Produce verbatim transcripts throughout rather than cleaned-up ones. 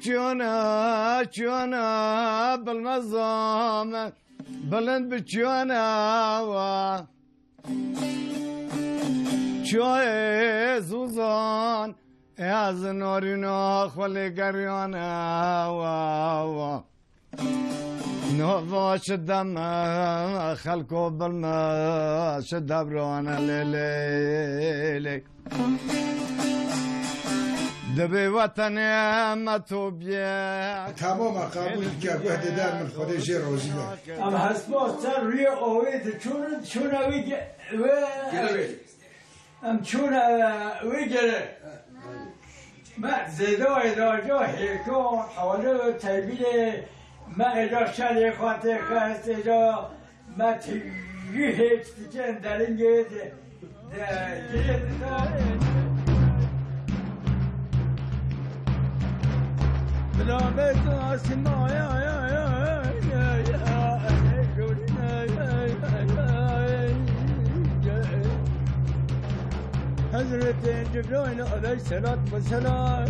Çiyana, çiyana, bilmezam, bilind bi çiyana wa. Çiyayê zûzan, ez norîna xwe lê geriyana wa, wa. Nava çi dem e, xelko bilme çi debrane lê, lê, lê. Dibê wetenê me to bîye. Tamam, e, qebûl ke, guh dide min, Xwedê jê rozî be. Em hespa ser rûyê avê diçûnin, diçûne wê ge-, wê. Em çûne wê gere. Me zêde êdaca hêka, hale û tevîlê me êda şerê xwe tê xist, êda me tirî hêç dikin deringê de, de, de, de. Bila bêta simaya, ya, ya, ya, ya, ya, ya, ya, ya, ya, ya. Hezretî Cibraîl aleyhisselat vesselam,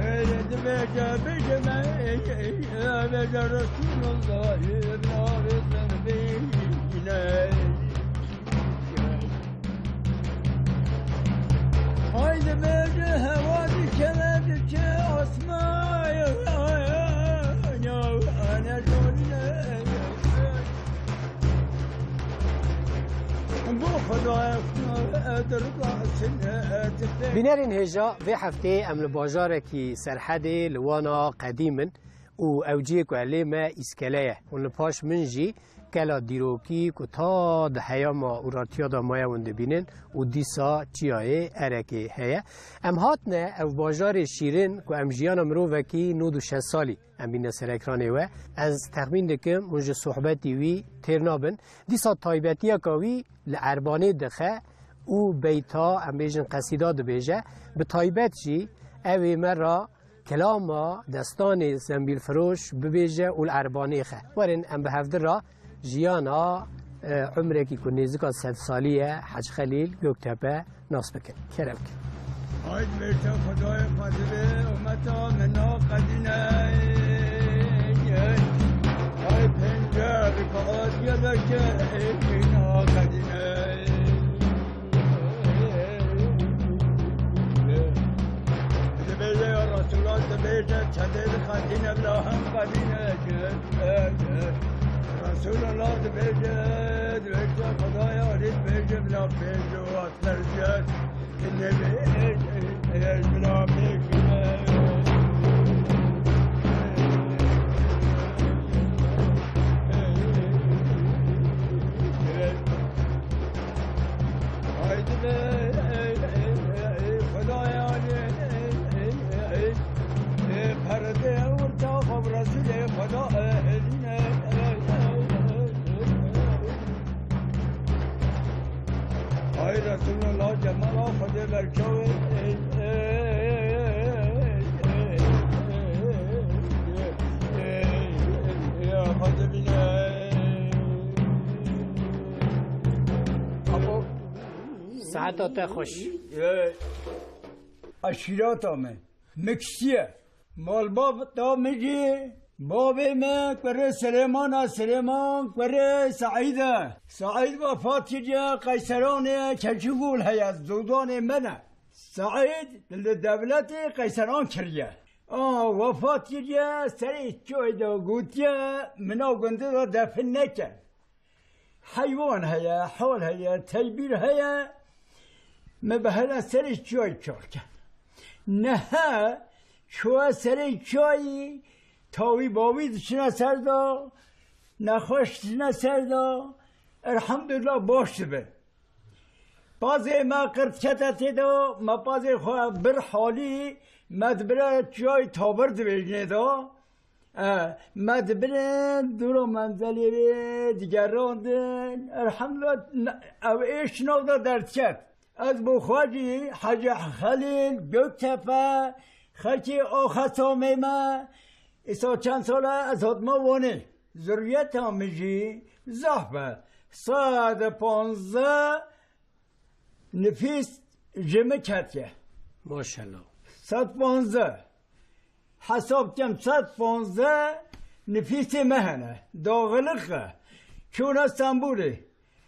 ey, dibêje, bêje me, ey, ey, bêje Resulullah, navê te bîne. Haydi bêje hewa dikeve diçe asmana. Bînerên hêja, vê hefteyê em li bajarekî Serhedê li Wana Qedîm in û ew cihê ku lê me îskele ye. Hûn li paş min jî kela dîrokî ku ta di heyama û ratiya de maye hûn dibînin û dîsa çiyayê Erekê heye. Em hatine ev bajarê şîrin ku em jiyana mirovekî nod û şeş salî em bîne ser ekranê we. Ez texmîn dikim hûn ji sohbetî wî têr nabin. Dîsa taybetiyeka wî li Erbanê dixe û beyta, em bêjin qesîda dibêje. Bi taybet jî ew ê me re kilama destanê Zembîlfiroş bibêje û li Erbanê xe. Werin em bi hevdi re jiyana, e, umrekî ku nêzika sed salî ye, Hec Xelîl Göktepe nas bikin. Kerem ke. Haydi bêrte Xwedayê Xwedê, ummeta min naqedîne. Ay pencer kaziye leke, ey naqedîne. Dibêje ya Resulallah, dibêje çendê dixetîne bila hem xetîne kir. Resulallah dibêje, dibêje Xwedaya Alî dibêje bila pênc û at berje. Dibêje, ey, ey, ey, bila pênc û Haydi be, ey, ey, ey, ey, Xwedaya, ey, ey, ey, ey, ey, perde orta xwe bi Resûlê Xweda, ey, elîne, ey, ey, ey, ey, ey. Ay Resûlullah, cemala Xwedê berçaw, ey, ey, ey, ey, ey, ey, ey, ey, Xwedê bîne. Abo. Saeta te xweş. Ê, eşîreta me. Miksiye. Malbata min jî, bavê me, kurê Silêmana, Silêman, kurê Seîd e. Seîd wefat kiriye, Qeyseranê, Keçûgol heye, zûdanê me ne. Seîd li dewletê Qeyseran kiriye. A, wefat kiriye, serê çiyayê de gotiye, min a gundê de defin neke. Heywan heye, hal heye, teybîr heye, me bi hele serê çiyayê çal ke. Niha çûye serê çiyayê, tawî bawî diçine ser de, nexweş diçine ser de, elhamdulillah baş dibe. Pazê me qird kete tê de, me pazê xwe bir halî, me dibire çiyayê Tabir dibêjinê de. E, me dibire dûra menzelê rê digerandin. Elhamdulillah, ne, ew êş nav de derdiket. Ez bo xwe jî Hecî Xelîl Göktepe, xelkê Axesamê me, îsa çend sal e ez hatime Wanê. Zuriyeta min jî zaf be. Sed û panzdeh nifîs ji min ketiye. Maşallah. Sed panzdeh. Hesab kem sed panzdeh nifîsê me hene. Daxiliq e. Çûne Stenbolê.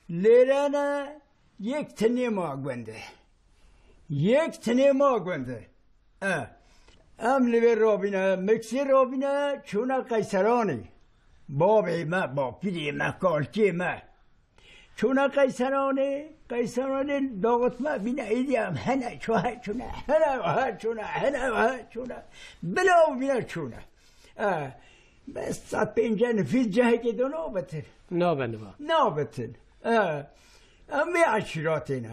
Lêre ne yek tinê ma gundê. Yek tinê ma gundê. E, em li vê rabîne, Miksê rabîne, çûne Qeyseranê. Babê me, bapîrê me, kalkê me. Çûne Qeyseranê, Qeyseranê daxitme bîne êdî em hene çû-, he çûne, hene he çûne, hene he çûne. Bila bîne çûne. E, bes sed pêncî nifîs cihekê de nabitin. Nabe niva. Nabitin. E, em vê eşîratê ne.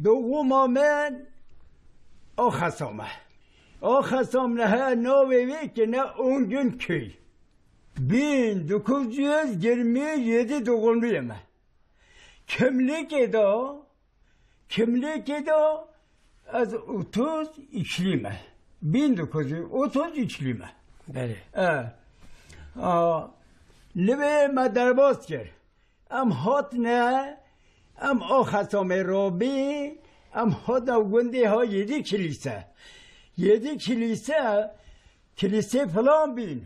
Doğuma min Axesam e. Axesam ne he navê wê ki ne Ongün köy. Bin dokuz yüz yirmi yedi doğumluyum. Kimlikê de, kimlikê de ez otuz üçlüyüm. Bin dokuz yüz otuz üçlüyüm. Belê. E, a, li vê me derbas kir. Em hatine, em Axesamê rabî, em hatine gundê ha Yedi Kilîse. Yedi Kilîse, kilîsê filan bîn.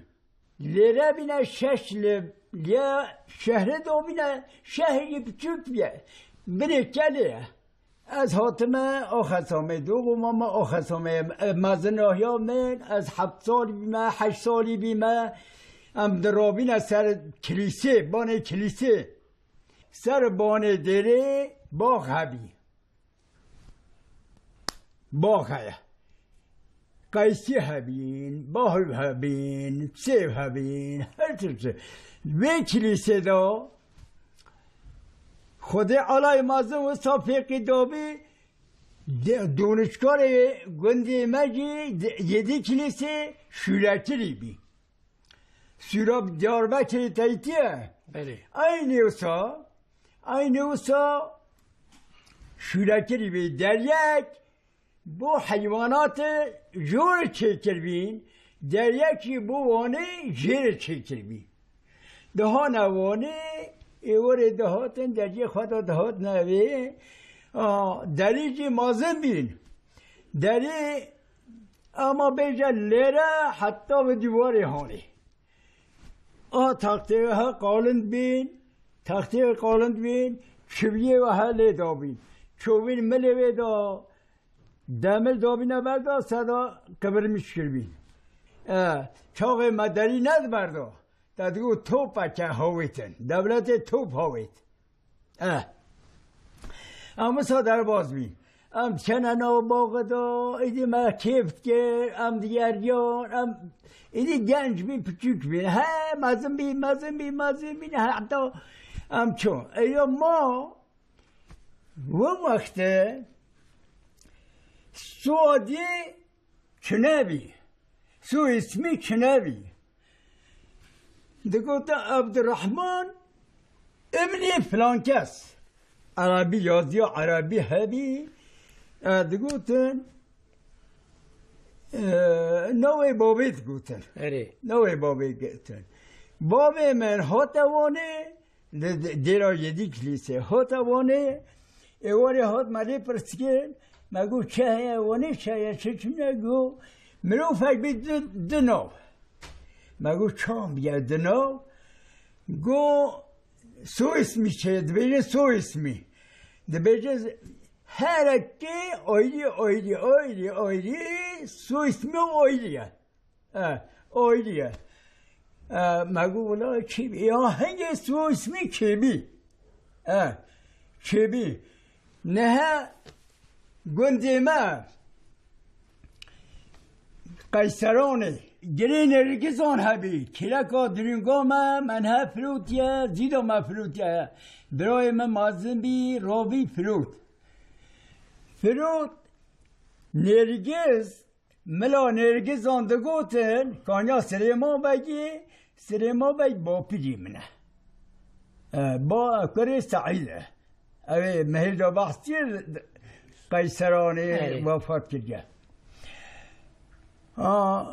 Lêre bîne şeş li, lê şehre de bîne şehrî piçûk bîye. Binê kelê ye. Ez hatime Axesamê, doğuma me Axesamê, e, mezinahiya min, ez heft salî bîme, heşt salî bîme. Em dirabîne ser kilîsê, banê kilîsê. Ser banê dêrê bax hebî. Bax heye. Qeysî hebîn, bahiv hebîn, sêv hebîn, her tişt. Vê kilîsê de Xwedê Alay Mezin wisa fêqî dabî, de-, donişkarê gundê me jî de-, yedî kilîsê şûrekirî bî. Sûra Diyarbekirê teytî ye. Belê. Eynî wisa, eynî wisa şûrekirî bî. Deryek bo heywanatê jor çêkirbîn, deryekî bo wanê jêrê çêkirbî. Dihane wanê, êwarê dihatin, deryê xwe de dihatine vê. A, derî jî mezin bîn. Derî Ema bêje lêre heta bi dîwarê hanê. A taxtê we he qalind bîn, taxtê we qalind bîn, çiviyê we he lê dabîn. Çovîn milê wê da, demir dabîne ber da, seda kibirmiş kiribîn. E, çaxê me derî nediberda. Te digot top eke hawêtin. Dewletê top hawêt. Eh. Em wisa derbas bîn. Em diçene nav baxê de, êdî me kêf dikir, em digeriyan, em êdî genc bîn, piçûk bîn. He, mezin bîn, mezin bîn, mezin bîn, heta em çûn. Êya ma wê wextê Suadî çinebî, soyîsmî çinebî. Digotin Ebdurrahman ibnî filan kes. Erebî, yaziya erebî hebî, e, digotin, e, navê babê digotin. Erê. Navê babê digotin. Babê min hate Wanê, Di, di, dêra yedî kilîsê. Hota Wanê, êwarê hat me lê pirs kir, me got, "Çi heye Wanê, çi heye, çi çi ne?" Got, "Mirovek bî di, di nav." Me got, "Çawan bîye di nav?" Got, "Soyismî çi ye?" Dibêje soyismî. Dibêje herekê ayrî, ayrî, ayrî, ayrî, soyismî ayrî ye. E, ayrî ye. E, me got, "Wela çêbî." Ya hingê soyismî çêbî. E, çêbî. Nehe gundê me Qeyseranê. Girê Nêrgizan hebî. Kêleka dirûnga me, me nihe firotiye, zîda me firotiye. Birayê me mezin bî, rovî firot. Firot, Nêrgiz, Mila Nêrgizan digotin, kanya Silêman Begî, Silêman Beg bapîrî min e. E, ba kurê Seîd e. Ew ê mehê de behs kir, Qeyseranê Erê. wefat kiriye. A,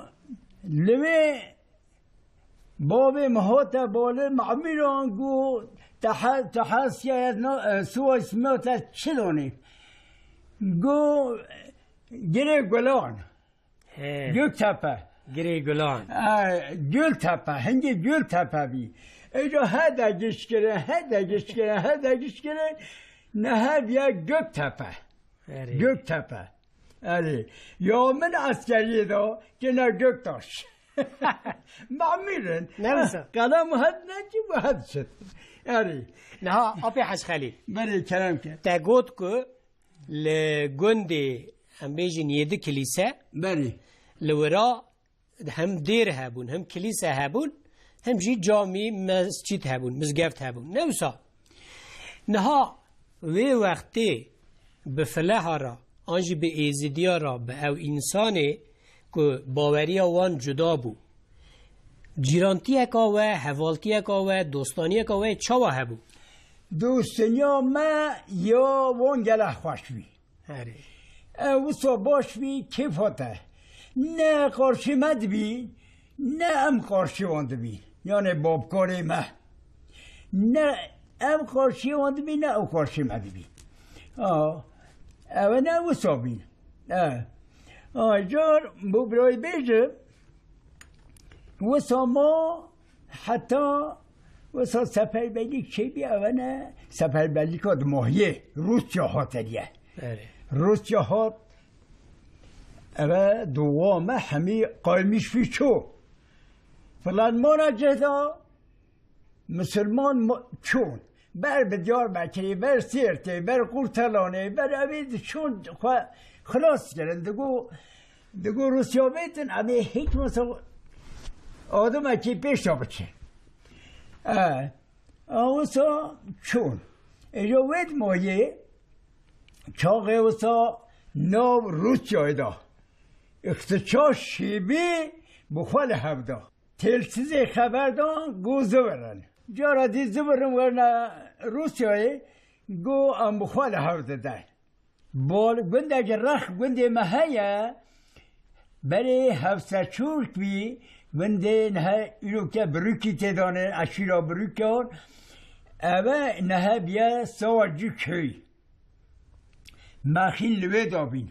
li wê bavê min hate bale, Memîran got, "Te he-, te hesiya ye, na, e, siwa sima te çi donî?" Got, "Girê Gulan." He. Göktepe. Girê Gulan. Ha, Gültepe. Hingê Gültepe bî. Êca he de giş kirin, he de giş kirin, he de giş kirin. Niha biya Göktepe. Erê. Göktepe. Erê. Ya min eskeriyê de kine Göktaş. Mamîrin. Ne wisa? Qelem het ne ki bu het şit. Erê. Niha apê Hec Xelîl. Berê kerem ke. Te got ku li gundê, em bêjin, yedi kilîse, Berê. Li wira hem dêr hebûn, hem kilîse hebûn, hem jî camî, mescîd hebûn, mizgeft hebûn. Ne wisa? Niha wê wextê bi fileha re, an jî bi êzidiya re, bi ew însanê ku baweriya wan cuda bû, cîrantiyeka we, hevaltiyeka we, dostaniyeka we çawa hebû? Dostaniya me ya wan gelek xweş bî. Erê. Ew wisa baş bî, kêfa te. Ne qarşî me dibî, ne em qarşî wan dibîn. Yanê babkarê me. Ne em qarşî wan dibîn, ne ew qarşî me dibîn. A, ew ne wisa bîn. E. A, car bo birayê bêjim, wisa ma heta wisa seferberlîk çêbî, ew ne seferberlîka dimahiyê Rûsya hatiriye. Erê. Rûsya hat, eve duwa me hemî qaymiş fî çû. Filanmana cih da, misilman mo-, çûn. Ber bi Diyarbekirê, ber Sêrtê, ber Qurtelanê, ber evê diçûn xwe xilas kirin. Digo, digo Rûsya bêtin, em ê hîç wisa adimekî pêşa biçin. E, a wisa çûn. Ê, ya wê dimayê çaxê wisa nav Rûsyayê de îxtiçaş çêbî bi xwe li hev da. Têlsizê xeber dan, got zivirin. Cara dî zivirin werine Rûsyayê, got em bi xwe li hev didin. Bal, gundekî rex gundê me heye, berê Hevseçûrk bî, gundê nihe îroke Birûkî têdanê, eşîra Birûkan, eve nihe biye Sawacî köyî. Mexîn li wê dabîn.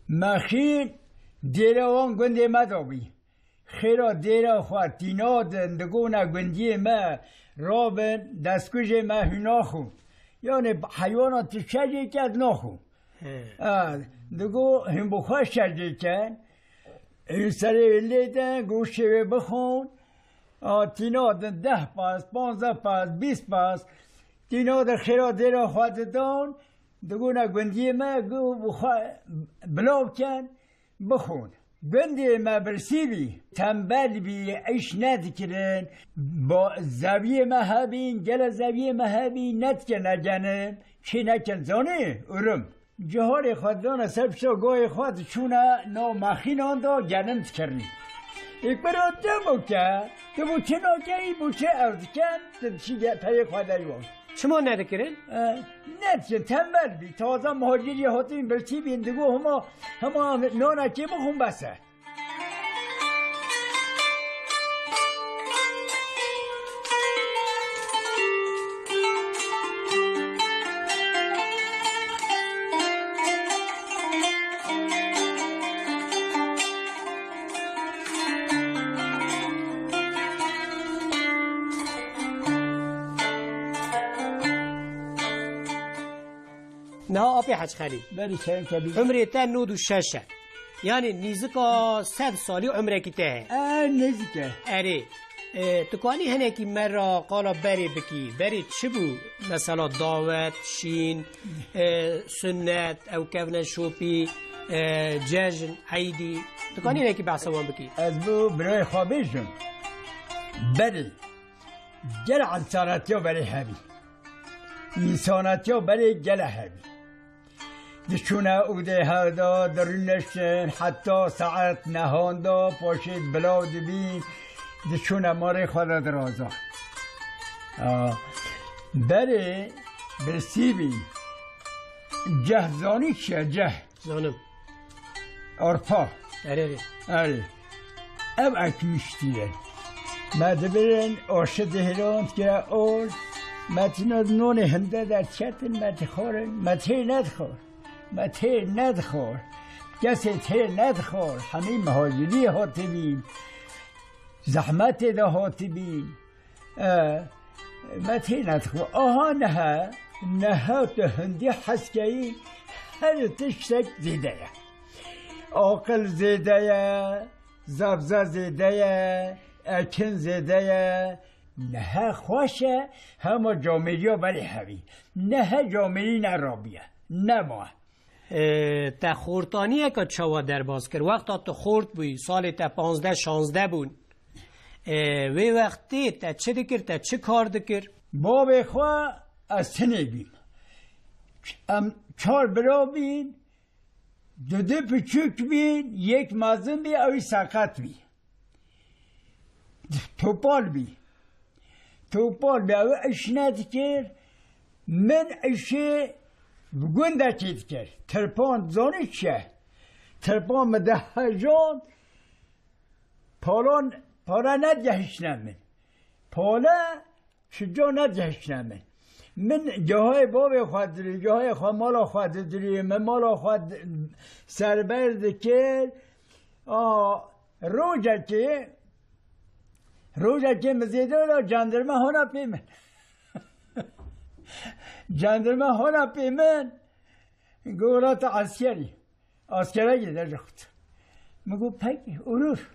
Mexîn dêre wan gundê me dabî. Xêra dêra xwe tîna din, digona gundiyê me rabin, destkujê me hûn naxwin. Yanê heywana tu şerê ke naxwin. He. Ha, digo hûn bi xwe şerê ken, hûn serê wê lê din, goştê wê bixwin. A, tîna din deh pas, panzdeh pas, bîst pas, tîna din xêra dêra xwe didon, digona gundiyê me, go bi xwe bilav ken, bixwin. Gundê me birsî bî, tembel bî, îş nedikirin. Ba-, zeviyê me hebîn, gele zeviyê me hebî, nedikirine genim, çê nekin zanî, urim. Ciharê xwe didane ser pişta goyê xwe, diçûne nav mexînan da genim dikirin. Ê kura demo ke, tu bo çi nakeyî, bo çi ev diken, tu dişî ge-, peyê xwe deywan. Çima nedikirin? E, nedikin, tembel bî. Taze muhacirî hatîn, birçî bîn, digo hema, hema nanekê bixwin bes e. Niha apê Hec Xelîl. Berî kerem te bî. Umrê te nod û şeş e. Yanî nîzika sed salî umrekî te heye. E, nêzîk e. Erê. E, tu kanî hinekî me ra qala berê bikî. Berê çi bû? Mesela dawet, şîn, e, sunnet, ew kevne şopî, e, cejn, eydî. Tu kanî hinekî behsa wan bikî? Ez bo birayê xwe bêjim. Berê. Gel însanetiya berê hebî. Însanetiya berê gele hebî. Diçûne ûdê hev de, dirûneştin, heta saet nehan de paşê bilav dibîn, diçûne marê xwe de diraza. A, berê birsî bîn. Ceh zanî çi ye, ceh? Zanim. Arpa. Erê, erê. Erê. Ev ekmiştiye. Me dibirin, aşi dihêlan, dikire ol. Me tine nonê hinde derketin, me dixwarin. Me tê nedixwar. Me tê nedixwar. Kesê tê nedixwar, hemî muhacirî hatibîn, zehmetê de hatibîn. E, me tê nedixwar. Aha niha, niha tu hindî heskeyî, her tiştek zêde ye. Aqil zêde ye, zebze zêde ye, ekin zêde ye. Niha xweş e, hema camêriya berê hevî. Niha camêrî nerabiye, nema. E, te xortaniyeke çawa derbas kir? Wexta tu xort bûyî, salê te panzdeh şazdeh bûn. E, wê wextê te çi dikir, te çi kar dikir? Bavê xwe ez tinê bîm. Em çar bira bîn, dudu piçûk bîn, yek mezin bî, ewî seqet bî. Topal bî. Topal bî, ew iş nedikir. Min işê bi gundekê dikir. Tirpan zanî çi ye? Tirpan min dihejand, palan, pare nedigehiştine min. Pale Şica nedigihiştine min. Min cihayê bavê xwe dirî, cihayê xwe mala xwe didirî, min mala xwe di-, serber dikir. A, rojekê, rojekê min zêde da cendirme hona pê min. Cendirme hona pê min, got, "Wela te eskerî." Askerekî de jixt. Min got, "Pekî, olur."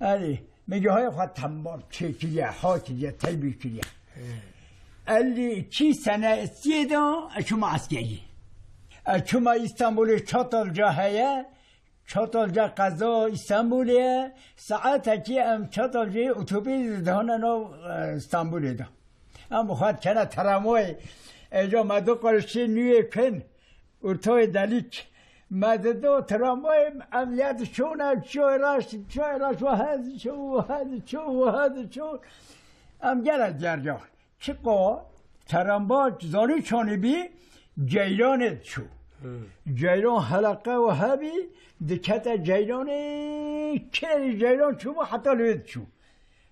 Erê, min cihayê xwe tembal çêkiriye, ha kiriye, teybî kiriye. Elli iki sene siyê de ez çûma eskerî. Ez çûma Îstanbulê, Çatalca heye. Çatalca qeza Îstanbulê ye. Saetekî em Çatalcayê otobîs dihane nav, e, Îstanbulê de. Em xwe dikene tramwayê. Êca me du qurişê nûyê kin. Ortayê delîk. Me dido tramvayê, em ya diçûn, em çiyo raş, çiyo raş, we he diçûn, we he diçûn, we he diçûn. Em gelek derya. Çiqo tramvay zanî çanî bî, ceyranê diçû. Ceyran heleqe we hebî, dikete ceyranê, kerî ceyran çûbû heta lê diçû.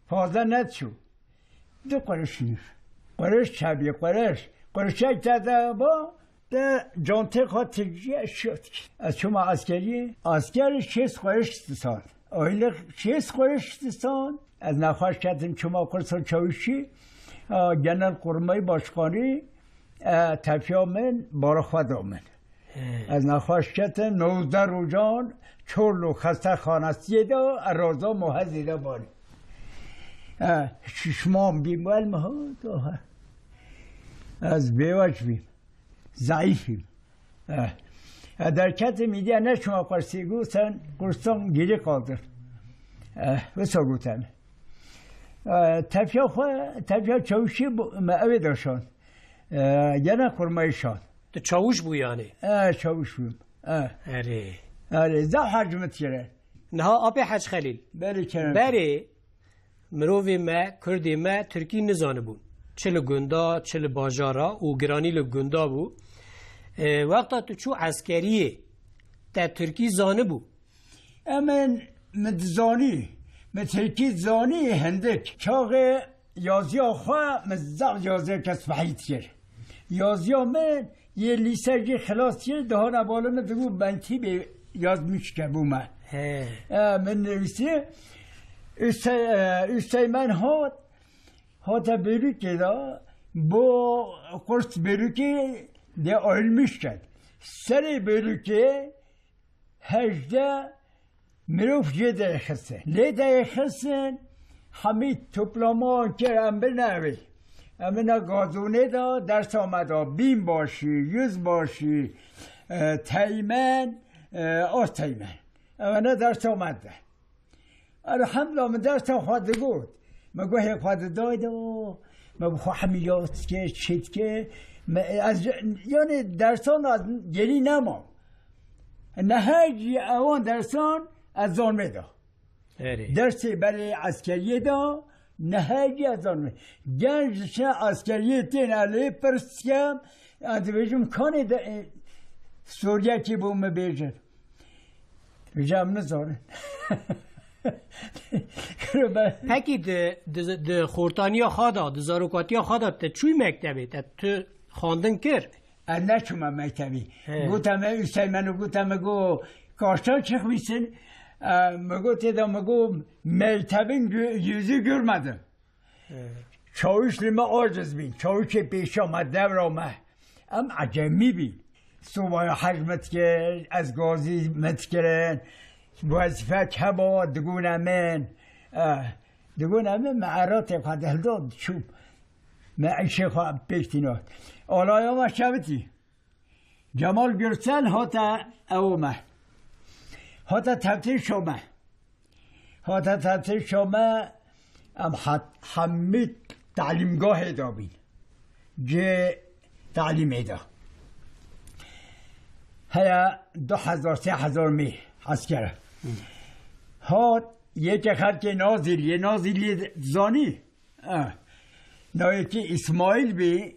Fazla nediçû. Du quriş nûr. Quriş çebî, quriş. Qurişek te de ba, te cantê xwe tirciye şiyo dikî. Ez çûma eskeriyê. Esker şêst quriş disan. Aylık şêst quriş disan. Ez nexweş ketim çûma kursa çawişî. A, genel kurmay başkanî, e, tefiya min, bara xwe da min. He. Ez nexweş ketim, nozdeh rojan, Çorlu xestexanasiyê de, e, roza muhezî de banî. E, şişman bîm, el mi ha, to he. Ez bêweç bîm. Zayıfım. E, e, derketim îdiye neçûma kursî, got sen kurstan geri kaldır. E, wisa gotem. E, tefya xwe, tefya çawişî bu, me ewê de şand. E, gene kurmayî şand. Tu çawûş bû yanî? E, çawûş bûm. E. Erê. Erê, zaf herc min tire. Niha apê Hec Xelîl. Berê kerem. Berê mirovê me, kurdê me tirkî nizanibûn. Çi li gunda, çi li bajara û giranî li gunda bû. E, wexta tu çû eskeriyê, te tirkî zanibû? Emin min dizanî, min tirkî zanî hindik. Çaxê yaziya xwe min zaf yaziyeke spehî dikir. Yaziya min yê lîse jî xilas kir, dihana bala min digot, "Ben Tîbê yazmîşke bûme." He. E, min nivîsî, Üse-, e, Üsteğmen hat, hate Bêlûkê de, bo kurs Bêlûkê de ayrılmışken. Serê Bêlûkê hejdeh mirov jê derxistin. Lê derxistin, hemî toplaman kir, em bin evê. Em bine gazonê de dersa me da, bînbaşî, yüzbaşî, e, teğmen, e, asteğmen. Em ne dersa me de. Elhamdulillah, min dersa xwe digot. Me guhê xwe didaydo, me bi xwe hemî yaz dike, çê dike. Me, ez, yani dersan ez gerî nema. Niha jî ewan dersan ez zanmê da. Erê. Dersê berê eskeriyê da, niha jî ez zanmê. Genc diçine eskeriyê tên, ez lê pirs dikem, ez dibêjim, kanê de, e, soriyekî bo min bêjin. Vêca em nizanin. Pekî di, di, di xortaniya xwe de, di zarokatiya xwe de te çûyî mektebê, te tu xwendin kir? Ez neçûme mektebî. He. Gote me Üsteğmen û gote me go, Kaşta çıkmışsın. E, mi got, tê de mi got, meytebin gö-, yüzü görmedim. Evet. Çavuş li me aciz bîn. Çavuşê pêşa me, devra me. Em ecemî bîn. Subaya hec me dikir, ez gazî me dikirin. Wezîfek heba, digune min. Eh, digune min, me eratê xwe dihilda diçûm. Me îşê xwe pêk tîna. Alaya me şevitî. Cemal Gürsel hate ew me. Hate teftîşa me. Hate teftîşa me, em hat-, hemî talîmgahê de bîn. Cê talîmê de. Heya du hezar, sê hezar mî esker. Hat yekê xelkê Nazîriyê, Nazîriyê zanî. Eh. Navê kî Îsmaîl bî,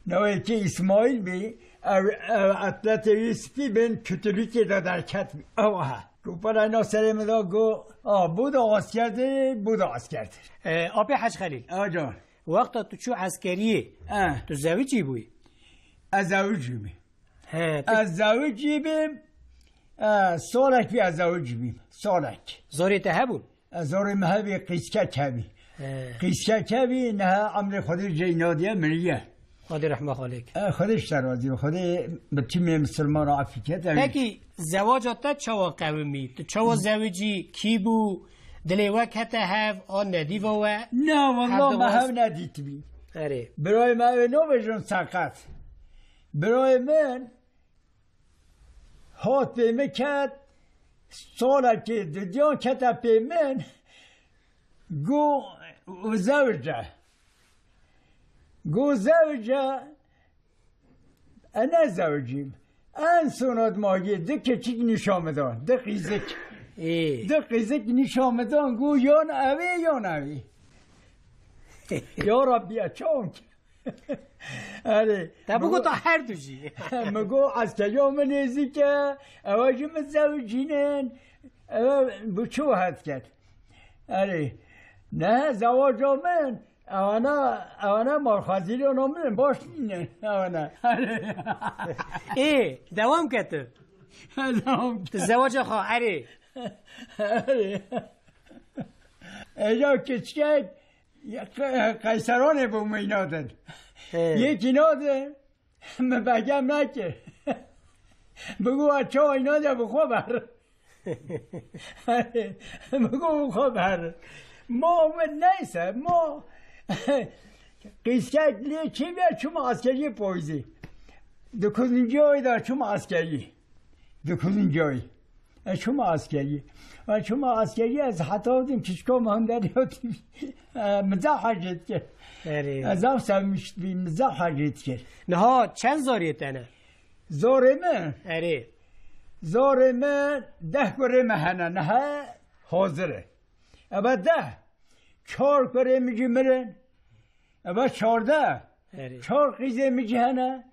navê kî Îsmaîl bî, ew, ew etletê wî spî bin, kütülükê de derket bî. Ew aha. Ku pere ina serê min de got, "Ah, bu da askerdir, bu da askerdir." E, Apê Hec Xelîl. Acan. Wexta tu çû eskeriyê, Eh. tu zewicî bûyî? Ez zewicî bîm. He, tu Ez zewicî bîm. Eh, salek bî ez zewicî bîm. Salek. Zorê te hebûn? Ez zorê me hebî, qîskek hebî. He. Qîskek hebî, niha emrê Xwedê cey nadiye, miriye. Xwedê rehma xwe lê ke. E, Xwedê ji te razî be. Xwedê bi tîmê misilman re efî ke, tevî. Pekî zewaca te çawa qewimî? Tu çawa zewicî? Kî bû? Dilê we kete hev? An nedîva we? Na, wallah, me hev nedîtibî. Erê. Birayê me, ew nabêjin seqet. Birayê min, Hat pê min ket, salekê didiyan kete pê min, got, "Zewce." Got, "Zewce." E, ne zewcîm. En sonat magiyê di keçik nîşan min dan, di qîzik. Ê. Di qîzik nîşan min dan, got, "Yan ew ê, yan ew ê." Ya Rabbi, ya çawan ki. Erê, Te mi bigot got, her du jî. Mi got, "Eskeriya min nêzîk e, ew jî min zewicînin." Ew bi çi wiha diket? Erê, ne zewaca min, ewana, ewana malxwezîriyana min baş nîne, ewana. Ê, dewam ke tu. Dewam ke. Tu zewaca xwe, erê. Erê. Êca kiçkek, Ya, qe-, qeyseranê bû mîna din. He. Yekî nade, min begem nekir. Bigo, "Çawa nade bi xwe ber." Bigo, "Bi xwe ber." Ma min neyse, ma qîskek lê çi be, çûm eskeriyê poyzî. Dokuzuncu ayda çûm eskeriyê. Dokuzuncu ay. E, çûm askeriyê. E, çûm askeriyê, ez heta dîm çişko manderiya tî. E, mizah hacet kir. Erê. Ez av sevmiş bî, mizah hacet kir. Niha çend zarê te ne? Zarê min? Erê. Zarê min deh kurê me hene, niha hazir e. Ebe deh. Çar kurê min jî mirin. Ebe çardeh. Erê. Çar qîzê min jî hene.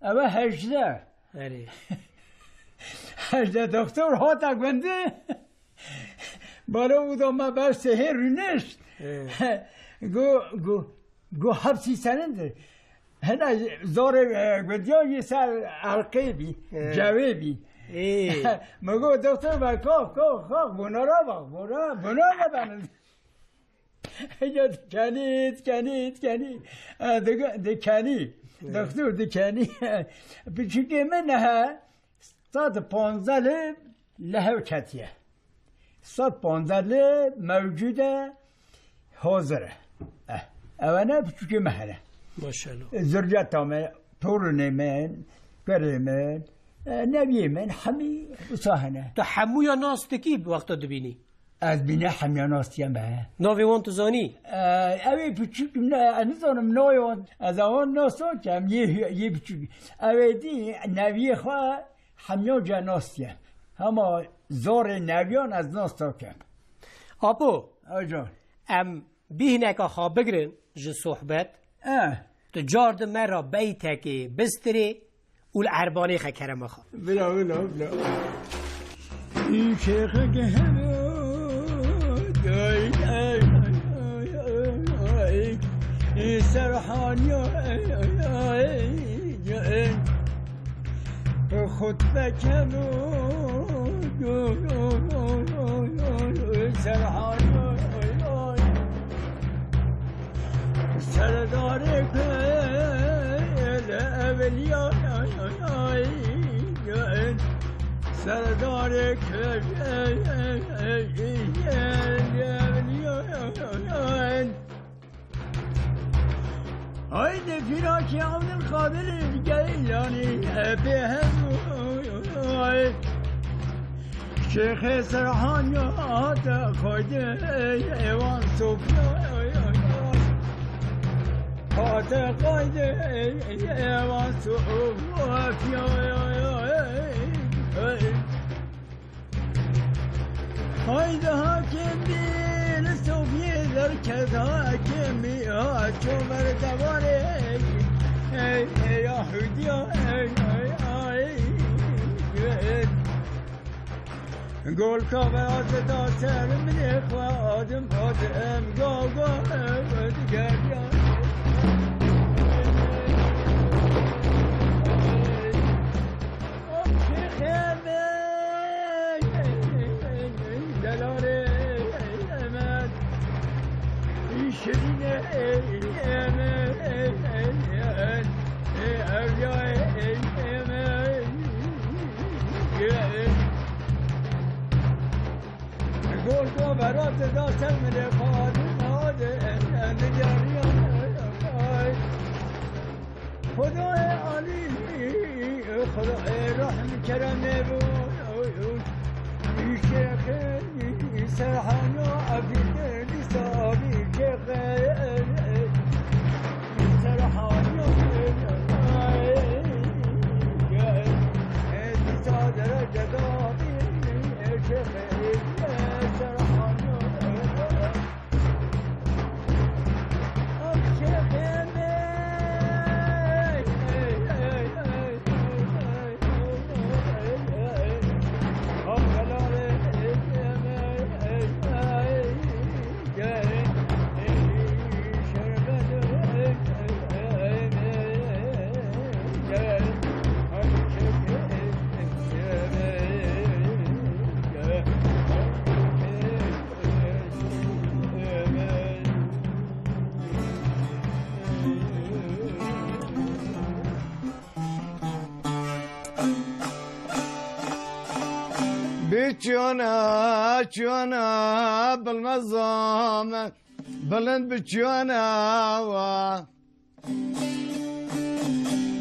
Ebe hejdeh. Erê. Hejdeh doktor hata gundî. Balo û da me ber sehê rûnişt. Erê. Go, go, go hepsî senindir. Hene zarê, e, gundiyan yê ser erqê bî, Erê. cewê bî. Ê. Me go doktor be, kalk, kalk, kalk, bunlara bak, bunlara, bunlara benim. Ya dikenî, dikenî, dikenî. E, dik-, dikenî. Evet. Doktor dikenî. Piçûkê min he, sed panzdeh li, li hev ketiye. Sed panzdeh li mewcûd e, hazir e. Eh, ew ne piçûkê me here. Maşallah. Zurceta me, torunê min, kurê min, e, neviyê min, hemî wisa hene. Tu hemûya nas dikî wexta dibînî? Ez bîne hemiya nas diye me. Navê wan tu zanî? Ew ê piçûk ne, ez nizanim navê wan. Ez wan nas nakem, yê, yê piçûk. Ew ê dî neviyê xwe hemiya ca nas diye. Hema zorê neviyan ez nas nakem. Apo, Acan. Em bîhneka xwe bigirin ji sohbet. Eh. Tu car di me re beytekê bistirê û li Erbanê xe kerema xwe. Bila, bila, bila. Şêxek hebe, ay, ay, ay, ay, ay. Serhaniya, ay, ay, ay, ay. Xutbe keno. Serdarê Kevin, Serdarê Kevin, Haydi Firakî Abdülkadir Geylanî, e, pê hemû, e, Şêxê Serhanya hate qayde, e, wan Sofya, e, hate qayde, e, wan Sofya. Haydi hakim bir Sofyê derket, hakimî ha çover devarê. Ey, ey, Yahudiya, ey, ey, ey, ey. Gol kaverat da ser minê xwe adim, adim, go, go, digeriya. Şêxê me, delalê me, şirînê me, evliyayê me. Gordo berat da ser minê xwe adim, adim, digeriya. Xwedayê alî, Xwedayê rehm keremê bo. Şêxê Serhano Evî Derdîsa Evî Şêxê Serhano Dîsa derece dabî Şêxê Serhano. Biçûna, çûna, bilmezam, bilind biçûna wa.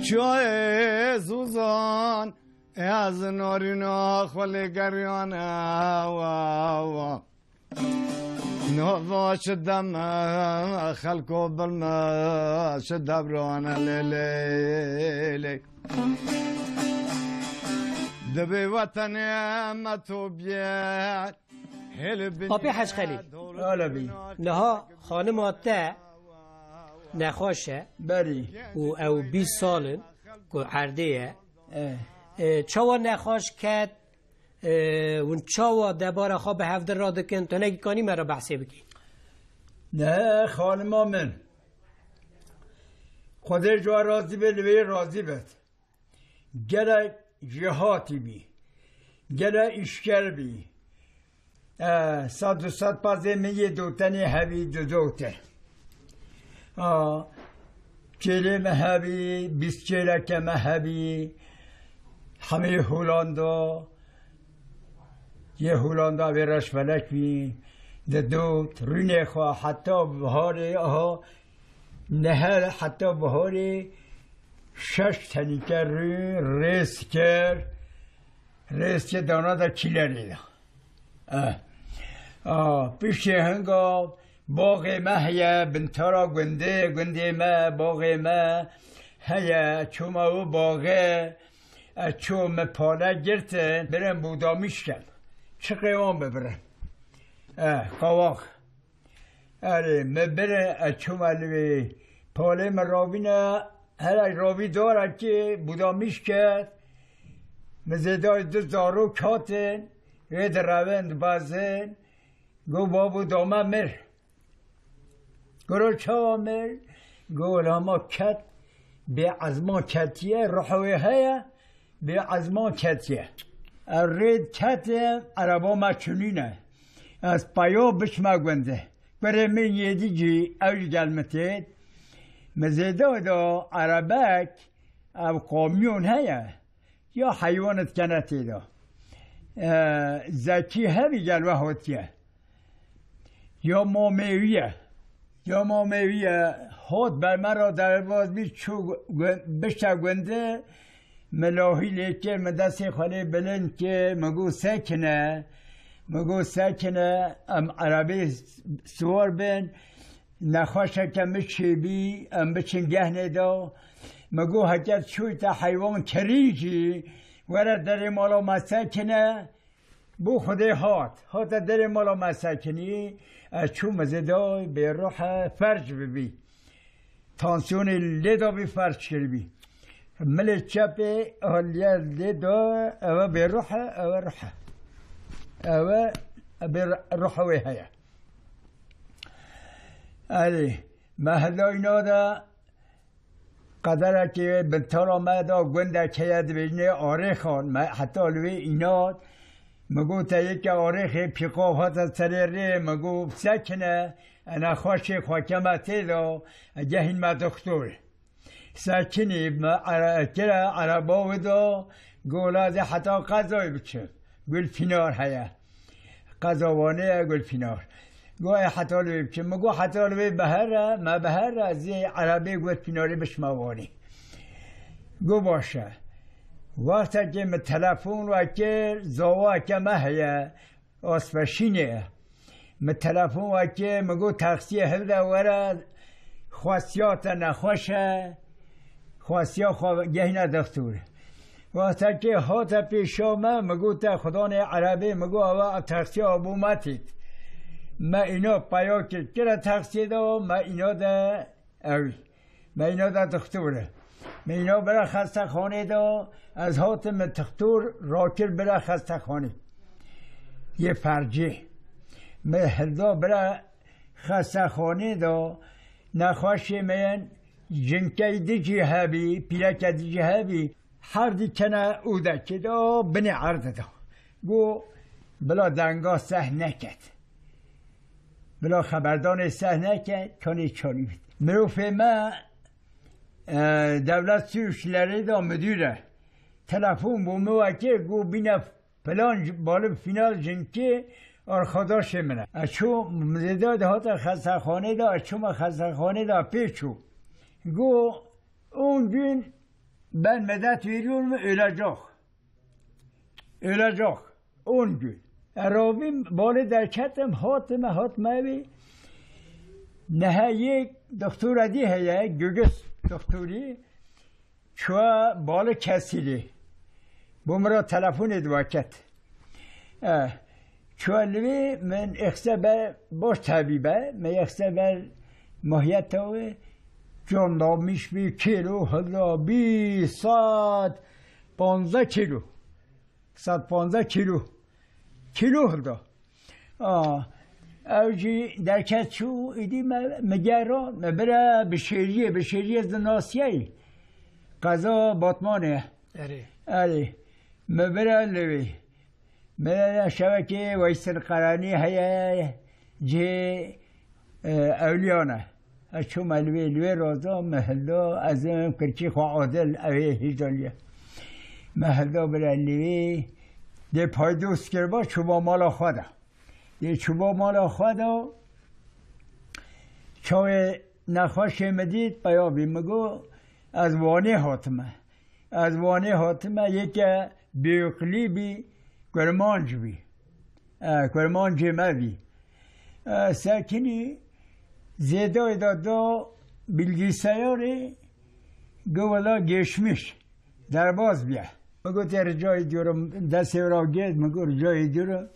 Çûyê zûzan, ez norîna xwe lê geriyana wa, wa. Nava çi dem e, xelko bilme çi debrane lê, lê, lê. Dibê wetenê me to biyê, hêl binê Apê Hecxelî. Hala bî. Niha xanima te nexweş e. Berî. Û ew bîst sal in ku erdê ye. E. E, çawa nexweş ket? Ê, hûn çawa debara xwe bi hevdin radikin? Tu hinekî kanî me re behsê bikî? Ne, xanima min. Xwedê ji we razî be, li wê razî be. Gelek jêhatî bî. Gelek îşker bî. E, sed û sed pezê min yê dotenê hevî didote. A, çêlê me hebî, bîst çêleke me hebî, hemî Holanda, yê Holanda vê reşfelek bî, didot, rûnê xwe heta biharê, aha, nehe heta biharê şeş tenîke rûn rêz kir, rêz kir dana de kîlerê de. Eh. Ah, piştê hinga baxê me heye, bintara gundê, gundê me, baxê me heye, çûme wî baxê, ez çûm min pale girtin, birin Budamîş kem. Çiqê wan bibirin. Eh, qawaq. Erê, min birin, ez çûme li wê. Palê min ravîne, hele ravî darekê, Budamîş ket. Min zêdayê du zarok hatin, wê direvin, dibezin. Got, babo, dame mir. Got, çawa mir? Got, lama ket, bê ezman ketiye, ruha wê heye, bê ezman ketiye. Ez rê diketim, ereba me çûnîne. Ez peyo biçime gundê. Kurê min yêdî jî ew jî gel min têt. Min zêde da erebek, ev kamyon heye. Ya heywan dikene tê de. E, zekî hebî gel we hatiye. Ya mamê wî ye. Ya mamê wî ye. Hot ber me re derbaz bî, çû gu-, bişte gundê, min lahî lê kir, min destê xwe lê bilind kir, min got, "Sekine." Min got, "Sekine, em erebê siwar bin, nexweşeke min çêbî, em biçin gehnê de." Min got, "Heke çûyte heywan kirîn jî, were derê mala me sekine." Bû Xwedê hat. Hate derê mala me sekinî, ez çûm zêdayê bêruh e, ferç bibî. Tansiyonê lê dabî, ferç kiribî. Milê çepê haliye lê da, eve bêruh e, eve ruh e. Eve bêruh wê heye. Erê, me hela îna de Qederekê bintara me da, gundek heye dibêjinê Arêxan. Me heta li wê îna, min got, te yeke Arêxê pîqav hate serê rê, min got, "Sekine, ene xweşê xwe keme tê de, gehîn me dixtor." Sekinî me ere-, kire ereba wê da, gola de heta qezayê biçim. Gulpînar heye. Qeza Wanê ye, Gulpînar. Got, "Ê heta li wê biçin." Min got, "Heta li wê beher e, me beher e, zê erebê Gulpînarê biçime Wanê." Got, "Baş e." Wextekê min telefon wekir, zawayeke me heye, Aspeşînê ye. Min telefon wekir, min got, "Taksiyê hilde were, xwestiya te nexweş e." Xwestiya xwe gehîne dixtor. Wextekê hate pêşa me, min got, "Te xudanê erebê", min got, "Ava taksiya abû me tît." Me îna peya kir, kire taksiyê de, me îna de ewî. Me îna de dixtor e. Me îna bira xestexanê de, ez hatim, min dixtor rakir bira xestexanê. Yê fercê. Me hilda bira xestexanê de, nexweşê me yên, jinkey di jî hebî, pîreke di jî hebî, herdî kene ûdekê de, binê erdê de. Got, "Bila denga seh neket. Bila xeberdanê seh neket, kanê çolî bit." Mirovê me, e, dewlet sû işlerê de müdür e. Telefon bû min wekê, got, "Bîne Filan j-, balık final jinkê arkadaşê min e." Ez çûm, zêde de hate xestexanê de, ez çûme xestexanê de pê çû. Go, "On gün ben medet veriyorum, ölecek. Ölecek. On gün." Erabîm balê derketim, hatime, hatime evî. Nehe yek doktora dî heye, gögüs doktorî. Çuwa balı kesîlî. Bo min ra telefonê diwaket. E, çuwa li wê min êxse ber baş tebîbe, me êxse ber mahiyeta wê, can damiş bî kîlo, hilda bî, sed panzdeh kîlo. Sed panzdeh kîlo. Kîlo hilda. A, ew jî derket çû, îdî me, me gera, me bira bi şêriyê, bi şêriyê zinasiyayî. Qeza Batmanê. Erê. Erê. Me bira li wê. Me şevekê Weysel Qeranî heye, cihê, e, ewliyan e. Ez çûme li wê, li wê roza me hilda, ez ê kirkî xwe adil, ew ê hîjdaliye. Me hilda bira li wê, dê paydos kiriba, çûba mala xwe de. Dê çûba mala xwe de, çawê nexweşê min dît, peya bî, min got, "Ez Wanê hatime." Ez Wanê hatime, yeke bêqilî bî, kurmanc bî. E, kurmancê me bî. E, sekinî zêdayê de da bilgisayarê, go wela geçmiş, derbaz bîye. Mi gotê, "Rica ediyorum", destê wira girt, mi got, "Rica ediyorum,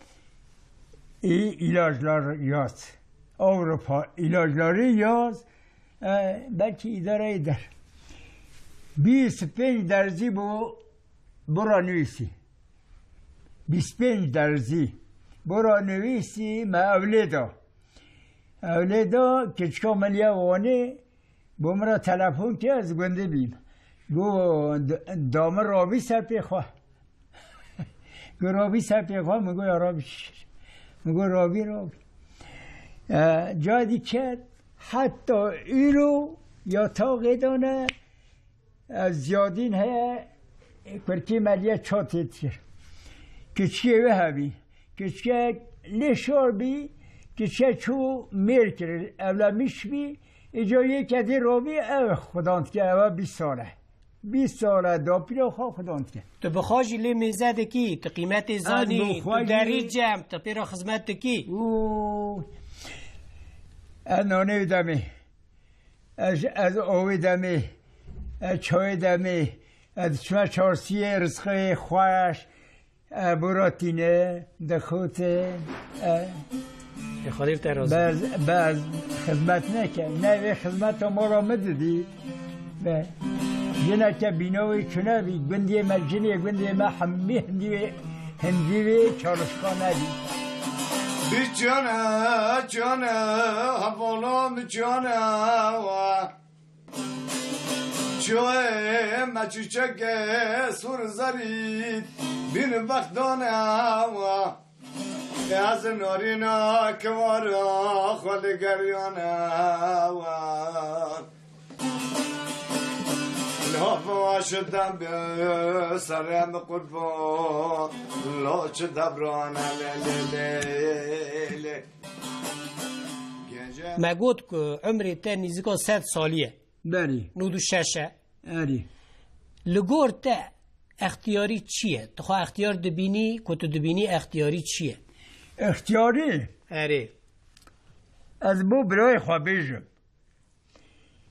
iyi ilaçlar yaz. Avrupa ilaçları yaz, e, belki idare eder." Bîst pênc derzî bû, bira nivîsî. Bîst pênc derzî. Bira nivîsî me ewlê da. Ewlê da, keçika min ya Wanê, bo min ra telefon kir, ez gundî bîm. Go, d-, da min rabî ser pê xwe. Ku rabî ser pê xwe, min got, "Ya rabî çi?" Min got, "Rabî, rabî." E, cayê dî ket, heta îro ya taxê dane, e, Ziyadîn heye, Kurkî Meliyê çatê dikir. Kiçikê wê hebî. Kiçikek lê şar bî, kiçikek çû mêr kir, evlenmiş bî, îca yê kedî rabî, ev xudan dike, ev bîst sal e. Bîst sal e, dapîra xwe xudan dike. Tu bi xwe jî lê mêze dikî, tu qîmetê Ez zanî, bi xwe tu derî jî cem, tu pê re xizmet dikî. Û ez nanê wî demê, ez, ez avê demê, ez çayê demê, ez diçime çarsiyê rizqê xweş, e, bûratîne, dixute, e, Ê Xwedê te razî. Bez, bez xizmet neke. Ne vê xizmeta mala min didî. Be. Jineke bîna wê tune bî. Gundê me, jinê gundê me hemî hindî wê, hindî wê çalışkan nebî. Bi cane, cane, hevala min cane wa. Çoyê me çiçekê sûr zerî bîn bextane wa. Ez narîna kivara xwe li geriyane wa. Lava şidem bi serê min qurban, lo çi debrane lê, lê, lê, lê. Gece Me got ku umrê te nîzika sed salî ye. Berî. Nod û şeş e. Erî. Li gor te extiyarî çi ye? Tu xwe extiyar dibînî, ku tu dibînî extiyarî çi ye? Extiyarî? Erê. Ez bo birayê xwe bêjim.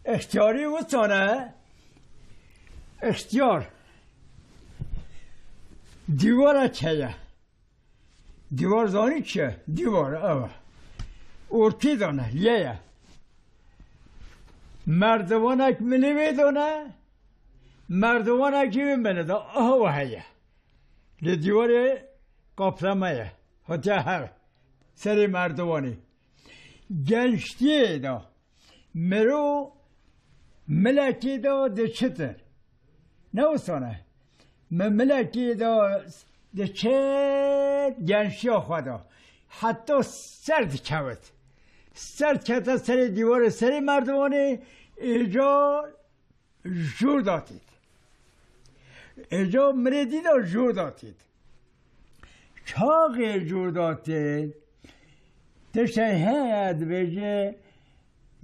Extiyarî wisa ne, extiyar dîwarek heye. Dîwar zanî çi ye? Dîwar, ew e. Ortê de ne, lê ye. Merdivanek milê wê de ne, merdivanek jî wê milê de, aha we heye. Li dîwarê kaplama ye. Hatiye hev. Serê merdivanê. Gençtiyê de. Miro milekî de diçitir. Ne wisa ne? Mi milekî de diçit gençiya xwe de. Heta ser dikewit. Ser dikete serê dîwarê, serê merdivanê, êca jûr datît. Êca mirê dî de jûr datît. Çaxê jûr datît. Tiştek heye dibêje,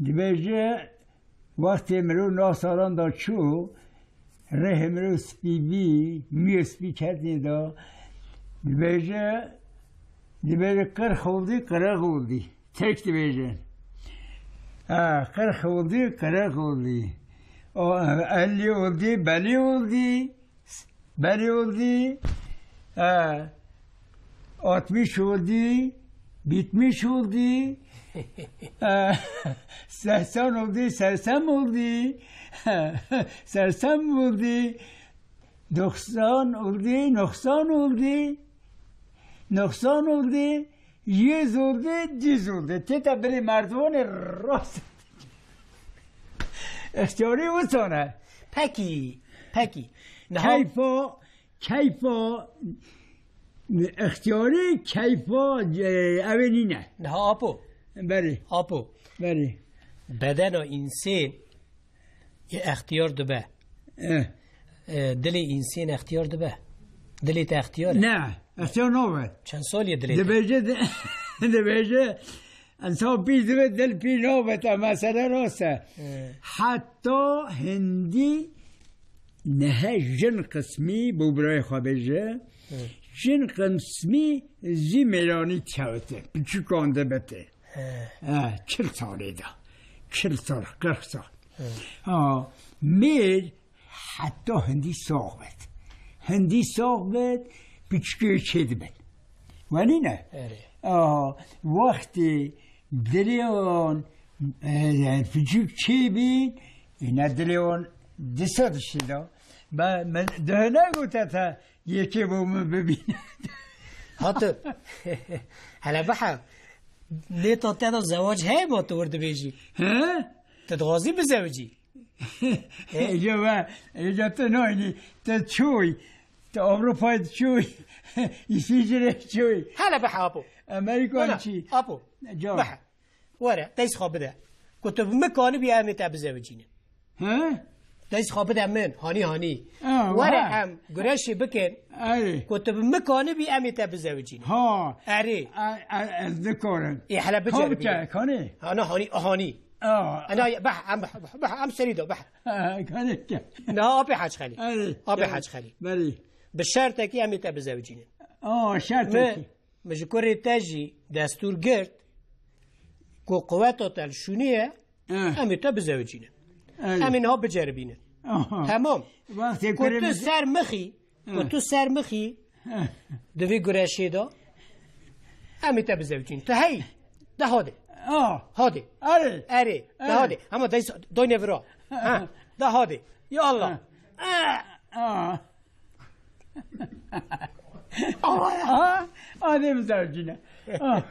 dibêje, wextê mirov nav salan de çû, rihê mirov spî bî, miyê spî ketê de, dibêje, dibêje, qirx oldî, qirix oldî. Tirk dibêjin. Ha, qirx oldî, qirix oldî. O, elli oldî, belli oldî. Belli oldî. Ha. Altmış oldî, bitmiş oldî. Ha. Seksen oldî, sersem oldî. Sersem oldî. Doksan oldî, noksan oldî. Noksan oldî. Yüz oldî, düz oldî. Tête birê merdivanê rast. Extiyarî wisa ne. Pekî, pekî. Niha Keyfa, keyfa, extiyarî keyfa, e, ew ê nîne. Niha apo. Berî. Apo. Berî. Bedena însên Ê extiyar dibe. Eh. E, dilê însên extiyar dibe. Dilê te extiyar e. Ne, extiyar nabe. Çend salî ye dilê te? Dibêje, di-, dibêje, insan pî dibe, dil pî nabe, te mesele rast e. Eh. Heta hindî nihe jin qismî, bo birayê xwe bêje, Eh. jin qismî zî mêranî dikewite, piçûkan dibite. Eh. Eh, çil salê de. Çil sal, qirx sal. Ha, mêr heta hindî sax bit. Hindî sax bit, piçûkê çê dibin. Wenî ne? Erê. Aha, wextê dilê wan, e, piçûk çê bîn, îne dilê wan disa dişî de. Be, min dihine gote te yekê bo min bibîne. Hatu. Hele bihe. Lê to te de zewac heye ma tu wir dibêjî? He? Tu dixwazî bizewicî? Êca ve, êca tu nayînî, tu çûyî, Tu Ewropayê diçûyî, Îsviçreyê diçûyî. Hele bihe apo. Amerîka Wala, çi? Apo. Can. Bihe. Were, dest xwe bide. Ku tu bi min kanibî em ê te bizewicînin. He? Dest xwe bide min, hanî hanî. Ha, Were ha. em gureşê bikin. Erê. Ku tu bi min kanibî em ê te bizewicînin. Ha. Erê. A, a, ez nikarim. Ê, hele Ka biceribî. biçe, kanê? Ana hanî, hanî. Aa. Ana, beh, em, beh, beh, em serî de, beh. Ha, kanê ke. Na, apê Hec Xelî. Erê. Apê Erê. Hec Xelî. Berê. Bi şertekî em ê te bizewicînin. Aa, şertekî. Mi, mi ji kurê te jî destûr girt ku quweta te li şûnê ye, Eh. em ê te bizewicînin. Erê. Em ê niha biceribînin. Aha. Temam. Wextê Ku kurê tu min ser mixî, Ku Eh. tu ser mixî Eh. di vî gureşê de, em ê te bizewicînin. Tu hey, de hadi. Ah. Hadi. Erê. Erê, de Erê. hadi. Hema daysa, doyne vira. Ha, de hadi. Ya Allah. Eh. Ah. Ah, hadi bizewicîne. Ah.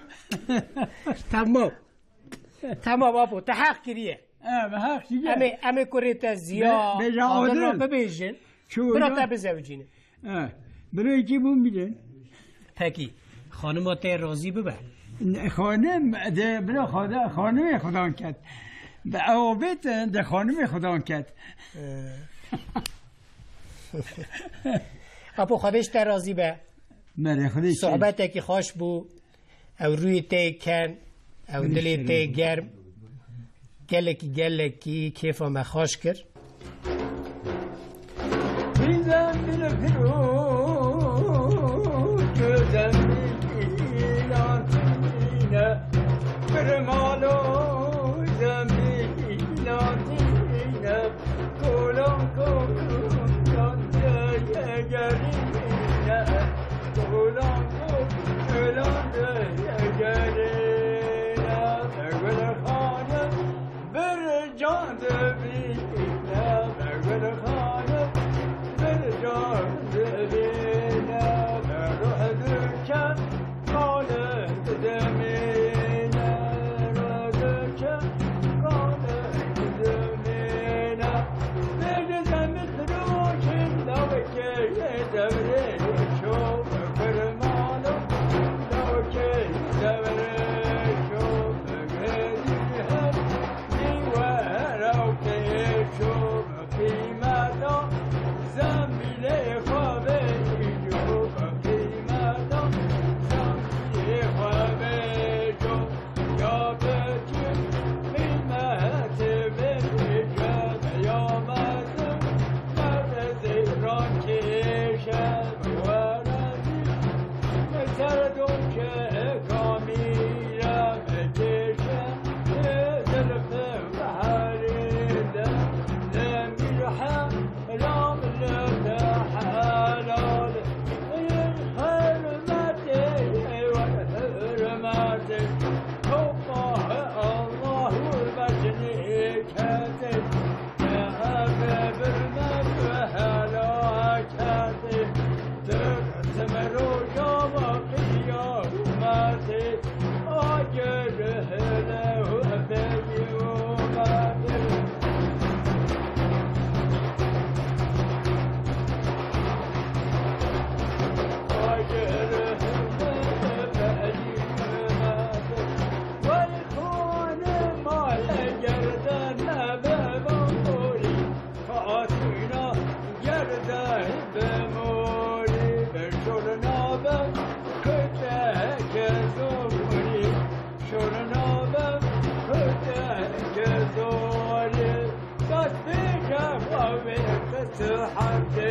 Tamam. Tamam apo, te heq kiriye. Ha, bi heq kiriye. Em ê, em ê kurê te Ziya Be-, bêje Adil re Adil. bibêjin. Çû Bira ya. te bizewicînin. Ha, birayekî bûn bidin. Pekî, xanima te razî bibe. Ne, xanim, de, bira xwe de, xanimê xudan ket. Bi ew bêt, de xanimê xudan ket. Ee. Apo Xwedê ji te razî be. Merê Xwedê çi? Sohbetekî xweş bû. Ew rûyê te yê ken, ew Rûyê dilê te yê şêrîn. germ. Gelekî, gelekî kêfa me xweş kir. Bizem bir piro, gözem bir ilatine, bir malo zem bir ilatine. Kolan kokutan yegerine, kolan kokutan yegerine, Gülxanım bir can dibine, Gülxanım bir can dibine, ruh döken Xalê dizimîne, radike, xalê dizimîne. Bêje zemî xirokên lawikê devrê ço, kurmano lawikê devrê ço, gêrî her dîwera û tê ço. Qîmeta zembîlê xwe bêjo, qîmeta zembîlê xwe bêjo. Ya biçûk qîmetê bêje, ya mezin merezê rakêşe, were zî ser dokê kamîre bikêşe, zilfê beherê de, demîr he Helal te helal, ey hurmetê, ey hurmetê. Topa Allah hurmetini kete. Ebe birmet helakete. Dört temero yama kıyamete. Xatîna gerde bi morî, bi şolna be kuteke zorî, şolna be kuteke zorî. Destpêke xwe vê qismete.